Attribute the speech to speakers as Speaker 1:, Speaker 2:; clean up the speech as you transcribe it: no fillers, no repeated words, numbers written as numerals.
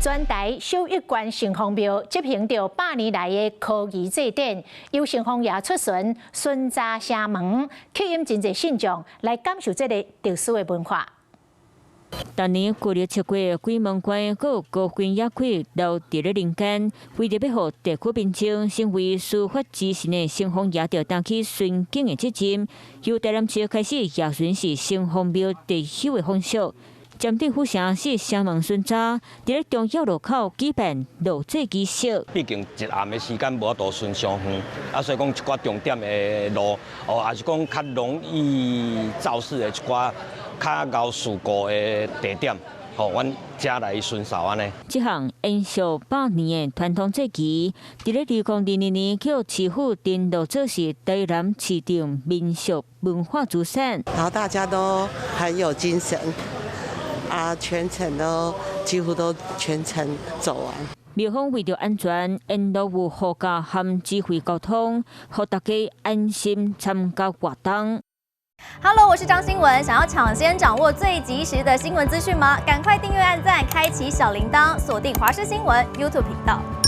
Speaker 1: 全台小一關城隍廟執行著百年來的科儀祭典，由城隍爺出巡巡查城門，吸引真濟信眾來感受這个特殊的文化。
Speaker 2: 逐年舊曆7月，鬼門關閣有孤魂野鬼留佇咧人間，為著欲予地區民眾成為司法之神的城隍爺，著擔起巡警的責任。由台南市開始，夜巡是城隍廟特有的風俗。針對府城四城門巡查，佇咧重要路口舉辦路祭儀式。
Speaker 3: 畢竟一暗的時間無法度巡傷遠，啊，所以講一寡重點的路，哦，抑是講較容易肇事的一寡較𠢕事故的地點，吼，阮才來巡掃按呢。
Speaker 2: 這項延續百年的傳統祭儀，佇咧2022年予市府登錄做是台南市長民俗文化資產。
Speaker 4: 然後大家都很有精神。啊，全程都幾乎都全程走完。
Speaker 2: 廟方為著安全，沿路有護駕和指揮交通，予大家安心參加活動。
Speaker 5: Hello，我是張新文，想要搶先掌握最及時的新聞資訊嗎？趕快訂閱、按讚、開啟小鈴鐺，鎖定華視新聞 YouTube 頻道。